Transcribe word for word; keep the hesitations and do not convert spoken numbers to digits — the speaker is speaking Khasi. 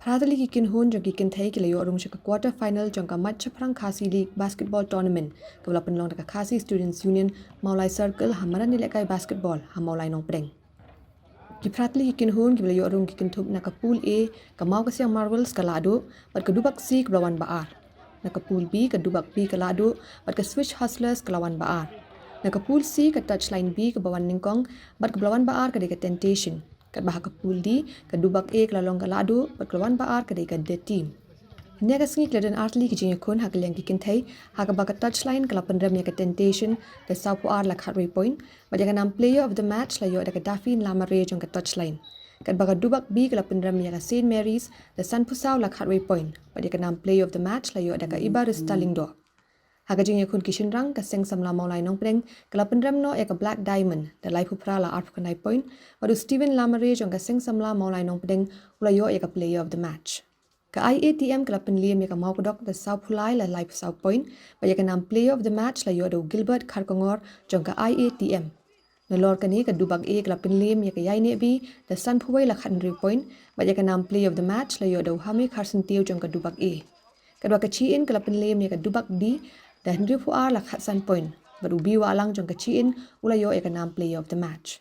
Phra tylli ki kynhun jong ki kynthei ki la ïoh rung sha ka quarter final jong ka Mait Shaphrang Khasi League Basketball Tournament kaba la pynlong da ka Khasi Students Union Mawlai Circle ha madan ïalehkai basketball ha Mawlai Nongpdeng. Ki phra tylli ki kynhun kiba la ïoh rung ki kynthup na ka Pool A, ka Mawkasiang Marvels ka la duh bad ka Dubak C kaba la wan ba ar. Na ka Pool B, ka Dubak B ka la duh bad ka Switch Hustlers ka la wan ba ar. Na ka Pool C, ka Touchline B kaba wan nyngkong bad kaba la wan ba ar ka dei ka Temptation. Katba ha ka Pool D, ka Dubak A ka la long ka la duh bad ka la wan ba ar ka dei ka The Team. Hynne ka sngi ki la don ar tylli ki jingïakhun ha ka liang ki kynthei, ha kaba ka Touchline ka la pynrem ïa ka Temptation da sawphew ar la khatwei point bad ïa ka nam Player of the Match la ïoh da ka Daphine Lamare jong ka Touchline. Katba ka Dubak B ka la pynrem ïa ka Saint Mary's da sanphew saw la khatwei point bad ïa ka nam Player of the Match la ïoh da ka Ibarista Lyngdoh. Ha ka jingïakhun ki shynrang, ka Seng Samla Mawlai Nongpdeng ka la pynrem noh ïa ka Black Diamond da laiphew phra la arphew khyndai point bad u Steven Lamare jong ka Seng Samla Mawlai Nongpdeng u la ïoh ïa ka Player of the Match. Ka I A T M ka la pynliem ïa ka Mawkdok da sawphew lai la laiphew saw point bad ïa ka nam Player of the Match la ïoh da u Gilbert Kharkongor jong ka I A T M. Nalor kane, ka Dubak A ka la pynliem ïa ka Ïainehbei da sanphew wei la khathynriew point bad ïa ka nam Player of the Match la ïoh da u Hame Kharsyntiew jong ka Dubak A. Katba ka Chi-in ka la pynliem ïa ka Dubak D da hynriewphew ar la khatsan point bad u B. Wahlang jong ka Chi-in u la ïoh ïa ka nam Player of the Match.